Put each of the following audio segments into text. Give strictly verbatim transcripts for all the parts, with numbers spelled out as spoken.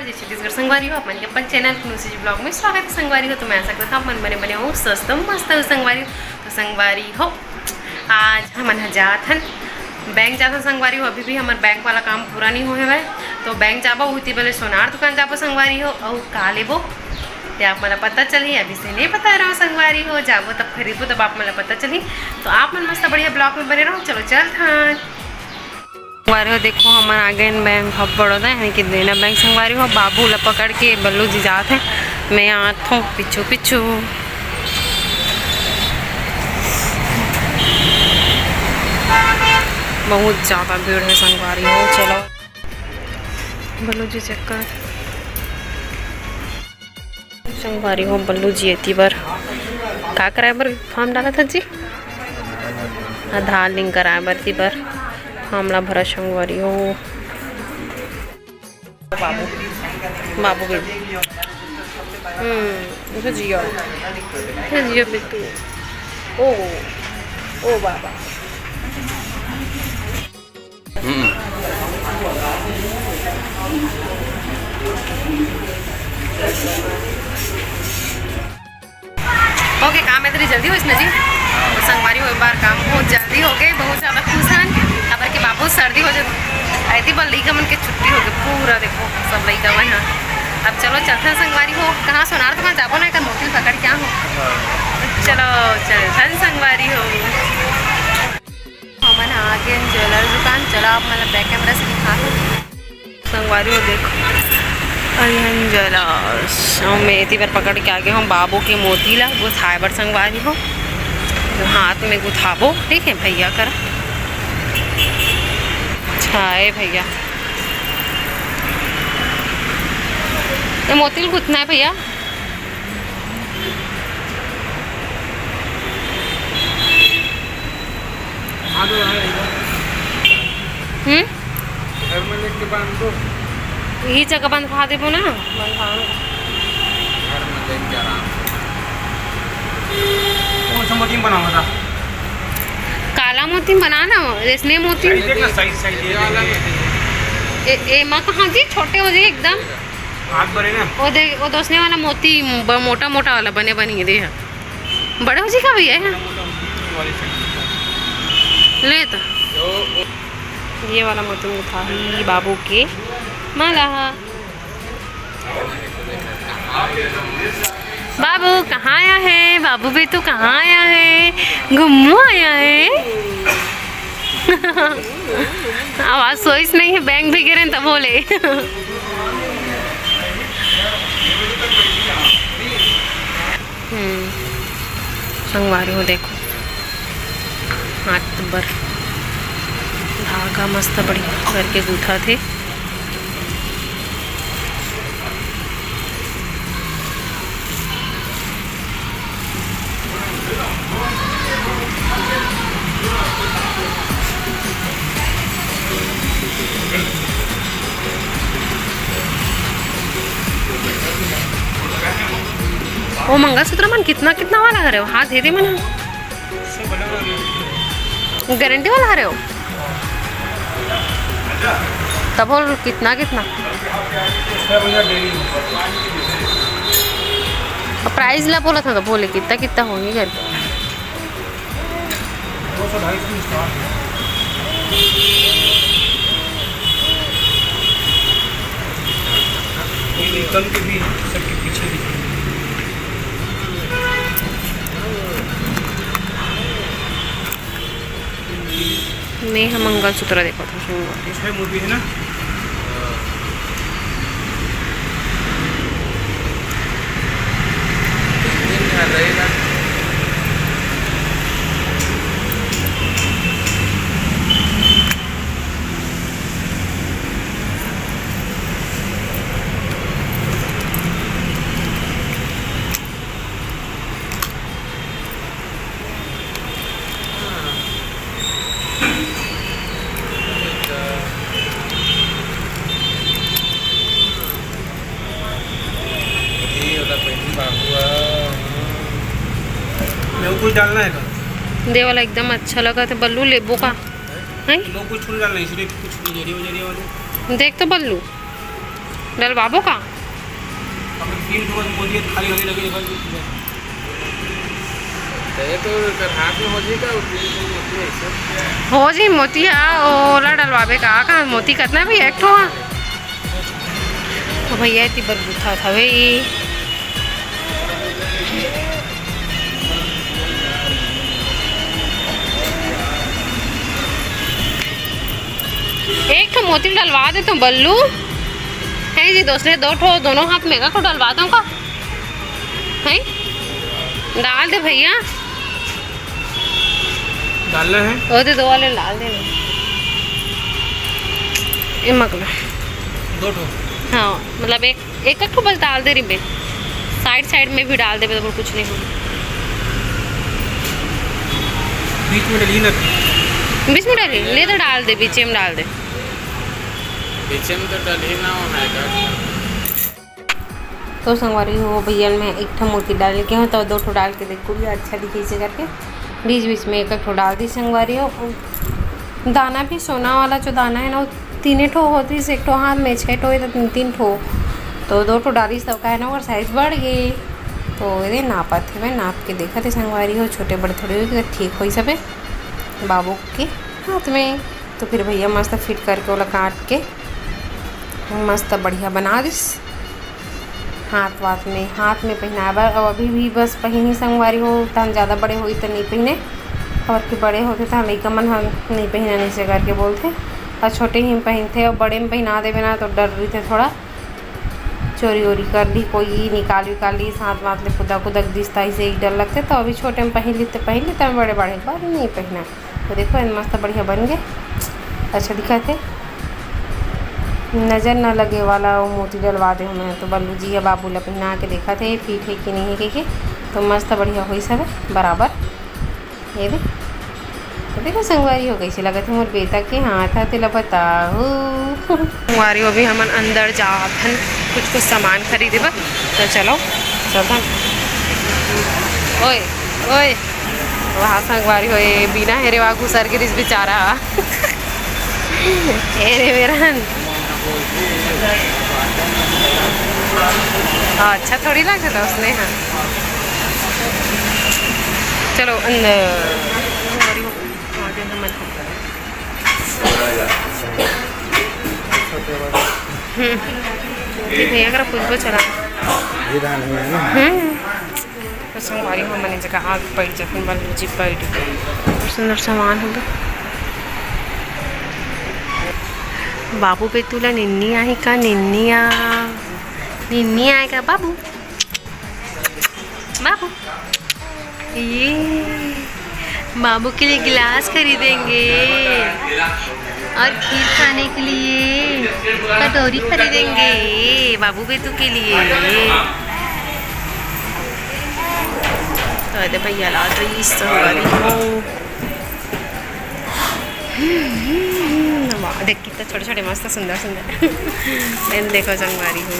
जय छत्तीसगढ़ संगवारी हो, आप मन के अपन चैनल खुनुसी जी ब्लॉग में स्वागत है संगवारी हो। तो मैं आशा करता हूँ आप मन बने बने हो, स्वस्थ हो, मस्त हो संगवारी हो। तो संगवारी हो, आज हमन ह जात हन बैंक, जात हन संगवारी हो। अभी भी हमर बैंक वाला काम पूरा नहीं होए हवय, तो बैंक जाबो, उती बले सोनार दुकान जाबो संगवारी हो। अउ का लेबो ते आप मन ला पता चलही, अभी से नहीं पता रहो संगवारी हो। जाबो तब खरीदबो, तब आप मन ला पता चलही। तो आप मन मस्त बढ़िया ब्लॉग में बने रहो। चलो चलत हन। संगवारी हो, देखो, हमन आ गए बैंक ऑफ बड़ौदा, यानी कि देना बैंक। संगवारी हो, बाबू ला पकड़ के बल्लू जी जात हे, मैं आत हूँ पीछू पीछू। बहुत ज्यादा भीड़ है संगवारी हो। चलो बल्लू जी चेक कर। संगवारी हो, बल्लू जी एती बर का कराए बर फॉर्म डालत हस जी? आधार लिंक कराए बर, एती बर फॉर्म ला भरा संगवारी हो। बाबू, बाबू बेबी। हम्म, इसे जियो। इसे जियो बिट्टू। ओ, ओ बाबा। हम्म। ओके, काम इतनी जल्दी होइस ना जी। तो संगवारी हो, एक बार काम बहुत जल्दी हो गए, बहुत ज्यादा खुश हन। काबर के बाबू सर्दी हो जाए, एती बर लइका मन के छुट्टी हो गए पूरा। देखो सब लइका मन ह। अब चलो चलथन संगवारी हो, कहाँ सोनार दुकान जाबो ना, एकर मोती ल पकड़ के आहूँ। चलो चलथन संगवारी हो। हमन आ गए ज्वेलर दुकान। चलो आप मन ला बैक कैमरा से दिखाहूँ। संगवारी हो देखो, अरिहन ज्वेलर्स। अउ मैं एती बर पकड़ के आ गए हूँ बाबू के मोती ला गुथाए बर संगवारी हो। हाथ में गुथाबो, ठीक है भैया करा। अच्छा है भैया, ये मोती ल गुथना है भैया। हम्म? घर में लेके बांध दो। यही जगह बंधवा देबो ना, बंधवा। घर में लेके आराम से। कौन सा मोती बनावा था? काला मोती बना ना, रेशमी मोती। सही देखना, सही, सही, ये वाला। ए, ए, माँ कहाँ जी, छोटे हो जाए एकदम। हाथ भरे ना। वो दे, वो दोसने वाला मोती, ब-, मोटा मोटा वाला बने बनी दे है। बड़े हो जी का भैया है? ले तो। ये वाला मोती उठा ही बाबू के माला हा। बाबू कहाँ आया है? बाबू भी तो कहाँ आया है? घुम्मू आया है। आवाज सोइस नहीं है, बैंक भी गिरे तब बोले। हम्म, संगवारी हो देखो, हाथ बर धागा मस्त बढ़िया करके गूंथा थे। वो मंगलसूत्र मन कितना कितना वाला हरे, वो हाथ दे दे मन। गारंटी वाला हरे हो? तब बोल कितना कितना? प्राइस ला बोला था तो बोले कितना कितना होही करके। दो सौ ढाई सौ में स्टार्ट है। ये भी कम के भी सबके पीछे दिखेंगे। मैं ह मंगलसूत्र देखत हूँ। इसमें मूवी है ना। मेरे को कुछ डालना है क्या? दे वाला एकदम अच्छा लगा था। बल्लू लेबो का? हैं? मेरे को कुछ नहीं डालना है, इसलिए कुछ नहीं, जरिया वरिया वाले। देख तो बल्लू। डलवाबो का? अब तीन ठो बस मोती है, खाली खाली लगे, बस। तो ये तो कर हाथ में हो जाएगा, वो तीन ठो मोती है, सब। हो जी मोती, हाँ, ओला डलवाबे का, का मोती कतना भी एक ठो, हाँ। तो भैया एती बर गुथत हवे। एक ठो मोती डलवा दे तो बल्लू। है जी, दूसरे दो ठो, दोनों हाथ में एक ठो डलवा दो का? है, डाल दे भैया। डालना है? वो दे दो वाले डाल दे। ये मगला। दो ठो। हाँ, मतलब एक, एक, एक ठो बस डाल दे रिबे। साइड साइड में भी डाल देबे तो कुछ नहीं होगा। बीच में डली ना। बीच में डली? ले तो डाल दे, बीच में डाल दे। बीच में तो डली ना होना है। तो संगवारी हो, भैया मैं एक ठो मोती डाल के हूँ, तो दो ठो डाल के देख, गुड़िया अच्छा दिखे इसे करके बीच बीच में एक एक ठो डाल दी संगवारी हो। दाना भी सोना वाला जो दाना है ना, वो तीने ठो होती, एक ठो हाथ में छः ठो, ये तो तीन, तीन ठो, तो दो ठो डाली, तब का है ना, ओकर साइज बढ़ गई। तो ये नापत है, मैं नाप के देखत है संगवारी हो, छोटे बड़े थोड़ी होई, तो ठीक होई सबे बाबू के हाथ में। तो फिर भैया मस्त फिट करके ओला काट के मस्त बढ़िया बना दिस। हाथ वाथ में, हाथ में पहिनाए बर, अउ अभी भी बस पहिनी संगवारी हो, तहन ज़्यादा बड़े होई त नई पहिने, और कि बड़े होथे तहन लइका मन ह नई पहिना नइसे करके बोलथे, और छोटे ही में पहिनथे, और बड़े में पहिना देबे ना तो डर रहिथे थोड़ा, चोरी ओरी कर ली कोई, निकाल विकाल ली, हाथ वाथ ले कुदा कुदक दिस, ताही से एक डर लगथे। तो अभी छोटे में पहिन ली तो पहिन ली, तब बड़े बाढ़े के बाद नई पहिना। तो देखो, एन मस्त बढ़िया बन गे, अच्छा दिखत हे। नजर न लगे वाला वो मोती डलवा दे हमें, तो बल्लू जी या बाबू ला पहिना के देखत हे, फिट हे कि नहीं हे कहिके। तो मस्त बढ़िया होइस हवे बराबर। ये दे, तो देखो संगवारी हो कैसे लगत हे मोर बेटा के हाथ ह, तेला बताहू। संगवारी हो, अभी हमन अंदर जात हन कुछ कुछ सामान खरीदे बर, तो चलो चलथन। ओए ओए, वहाँ संगवारी हो, ये बिना हेरे वहाँ घुसर गिरिस बेचारा। ए रे मेरन। हाँ, अच्छा थोड़ी लगता उसने, हाँ। चलो अंदर। हम्म। ये भैया करा पूछबो चला। ये धान है ना? हम्म। तो संगवारी हो, मने जगह आग पड़ जा, फिर बल्लू जी पड़ गए। और सुंदर सामान हो। बाबू बेतू ला निन्नी आही का? निन्नी आ, निन्नी आए का बाबू? बाबू, ये बाबू के लिए गिलास खरीदेंगे और खीर खाने के लिए कटोरी खरीदेंगे बाबू बेतू के लिए। तो अरे भैया ला तो इस संगवारी हो। हम्म, वाह, देख कितना छोटे छोटे मस्त सुंदर सुंदर। एन देखो संगवारी हो।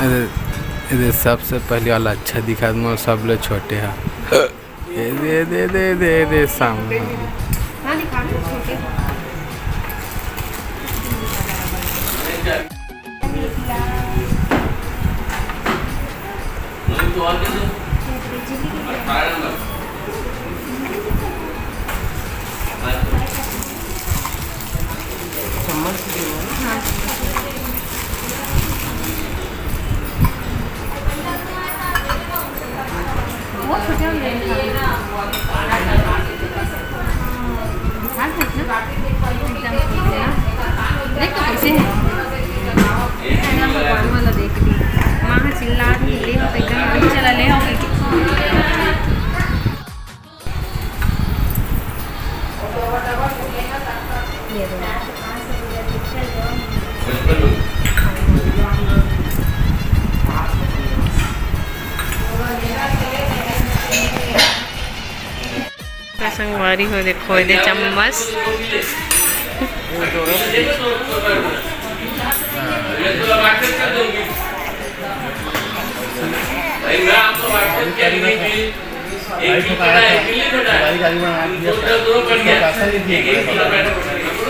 अरे, अरे, सबसे पहले वाला अच्छा दिखा, मोर सबले छोटे हा। ए दे, दे, दे, दे, दे, सामने। हाँ, दिखा दो, छोटे। चम्मच से दे दो। हाँ। वो छोटे वाले हैं। हाँ, देख ना। एकदम ठीक है ना। देख तो कैसे है। एकदम भगवान वाला देख ली। माँ चिल्ला रही, "ले हो तो एकदम, अभी चला, ले हो," करके। ये दो। संगवारी हो, देखो, ये दे चम्मच।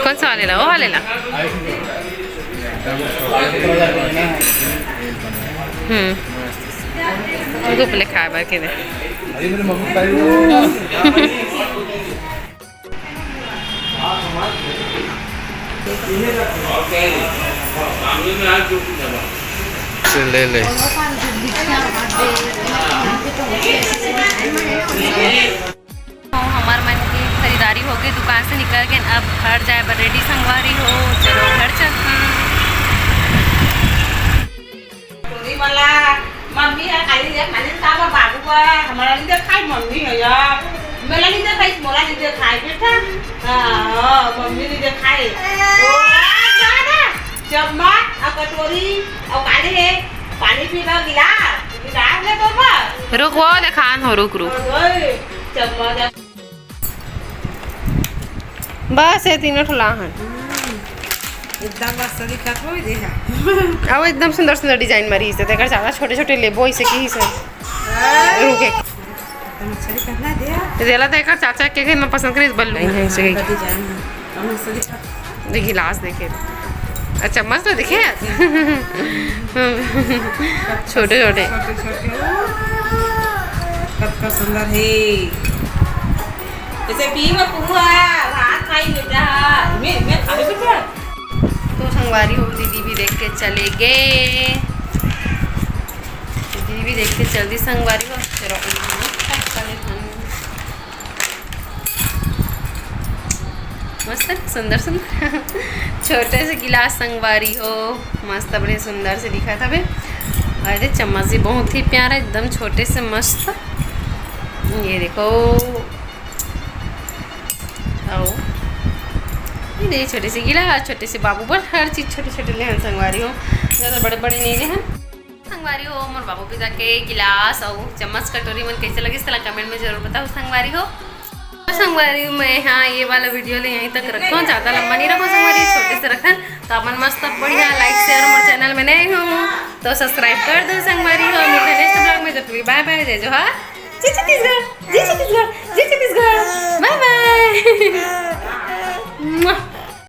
कौन सा वाले ला? वो वाले ला? हम्म। धूप ले खाए बर के दे। से ले ले। तो हमार मन के खरीदारी हो गई, दुकान से निकल के अब घर जाए बर रेडी संगवारी हो। चलो घर चलते हैं। तोरी वाला मम्मी है, खाली ये खाली का बा बाबू बा, हमारा नहीं देखाई मम्मी है यार। मेला नहीं देखाई, मोला नहीं देखाई बेटा। हाँ, हाँ, मम्मी नहीं देखाई। ओ, दादा, चम्मच और कटोरी और काले है, पानी पीना गिलास, गिलास ले तो बस। रुक, वो देखान हो, रुक, रुक। ओए, चम्मच। बस ये तीनों ठो लाहन। एकदम मस्त दिखत हो दे हा। अब एकदम सुंदर सुंदर डिजाइन मरी से, तेकर ज्यादा छोटे छोटे लेबो इसे की से। रुके। एकदम अच्छा दिखत ना दे हा। जेला तो एकर चाचा के के ना पसंद करे, इस बल्लू नहीं है, इसे का डिजाइन है। एकदम मस्त दिखत। दे गिलास देखे। अच्छा, मस्त देखे। छोटे छोटे। छोटे छोटे। कतका सुंदर है। जैसे पी में पुआ, भात खाई बेटा। मैं, मैं खा ले बेटा। तो संगवारी हो, दीदी भी देख के चले गए। दीदी भी देख के चल दी संगवारी हो। चलो, मस्त है, सुंदर सुंदर। छोटे से गिलास संगवारी हो, मस्त बड़े सुंदर से दिखत हवे। और ये चम्मच भी बहुत ही प्यारा, एकदम छोटे से मस्त। ये देखो, आओ, ये दे छोटे से गिलास, छोटे से बाबू बर, हर चीज छोटे छोटे लेहन संगवारी हो, ज्यादा बड़े बड़े नहीं लेहन। संगवारी हो, मोर बाबू पिता के गिलास अउ चम्मच कटोरी मन कैसे लगिस, तेला कमेंट में जरूर बताओ संगवारी हो। तो संगवारी हो, मैं हाँ ये वाला वीडियो ले यहीं तक रखता हूँ, ज्यादा लंबा नहीं रखो संगवारी, छोटे से रखन। तो अपन मस्त बढ़िया लाइक शेयर मोर चैनल में नए हो तो सब्सक्राइब कर दो संगवारी हो। मिलते नेक्स्ट ब्लॉग में, जब तक बाय बाय, जय जोहार, जय छत्तीसगढ़, जय छत्तीसगढ़, जय छत्तीसगढ़, बाय बाय।